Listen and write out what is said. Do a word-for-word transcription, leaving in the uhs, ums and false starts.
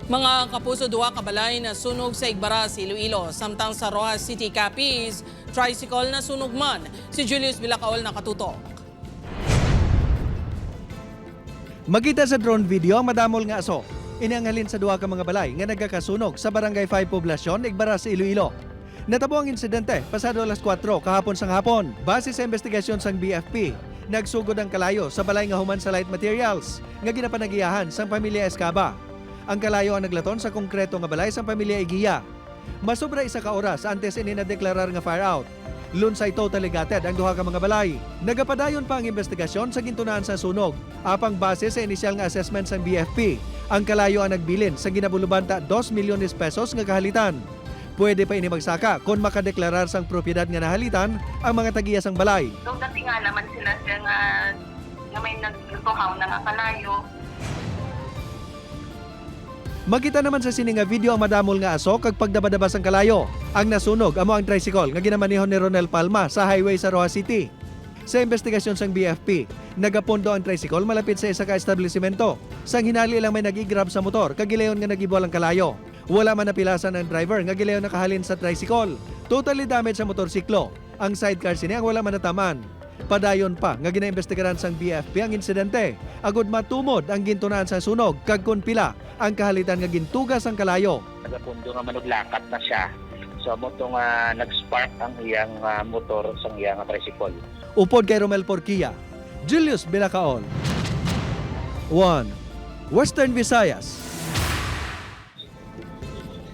Mga kapuso, duha ka balay nasunog sa Igbaras, Iloilo, samtang sa Roxas City, Capiz, tricycle nasunog man. Si Julius Bilacaol nakatutok. Makita sa drone video ang madamol nga aso. Ini ang halin sa duha ka mga balay nga nagakasunog sa Barangay five Poblacion, Igbaras, Iloilo. Natabo ang insidente pasado alas kuwatro kahapon sang hapon. Base sa investigasyon sang B F P, nagsugod ang kalayo sa balay nga human sa Light Materials nga ginapanagiyahan sang pamilya Escaba. Ang kalayo ang naglaton sa konkreto nga balay sang pamilya Igia. Masobra isa ka oras antes ini nadeklarar nga fire out. Lunsay totally gutted ang duha ka mga balay. Nagapadayon pa ang investigasyon sa gintunaan sa sunog. Apang base sa inisyal nga assessment sang B F P, ang kalayo ang nagbilin sa ginabulubanta dos milyones pesos nga kahalitan. Pwede pa ini magsaka kon makadeklarar sang propiedad nga nahalitan ang mga tag-iya sang balay. So, dati nga naman sila, sir, nga, nga may nagtuhaw na nga kalayo. Makita naman sa sini nga video ang madamol nga aso kag pagdabadaba sang kalayo. Ang nasunog amo ang tricycle nga ginamanihon ni Ronel Palma sa highway sa Roxas City. Sa investigasyon sang B F P, nagapondo ang tricycle malapit sa isa ka establisimento. Sang hinali lang may nag-igrab sa motor kag gilayon nga nag-ibuwal ang kalayo. Wala man napilasan ang driver nga gilayon nakahalin sa tricycle. Totally damage sa motorsiklo. Ang sidecar sini ang wala man nataman. Padayon pa nga ginaimbestigaran sang B F P ang insidente agud matumod ang gintunaan sang sunog kag kon pila ang kahalitan nga gintuga sang kalayo. Nagapundo nga manuglakat na siya. So, amo to nga nag-spark ang iyang, ah, motor sang iyang tricycle. Upod kay Romel Porquia, Julius Bilacaol, One Western Visayas.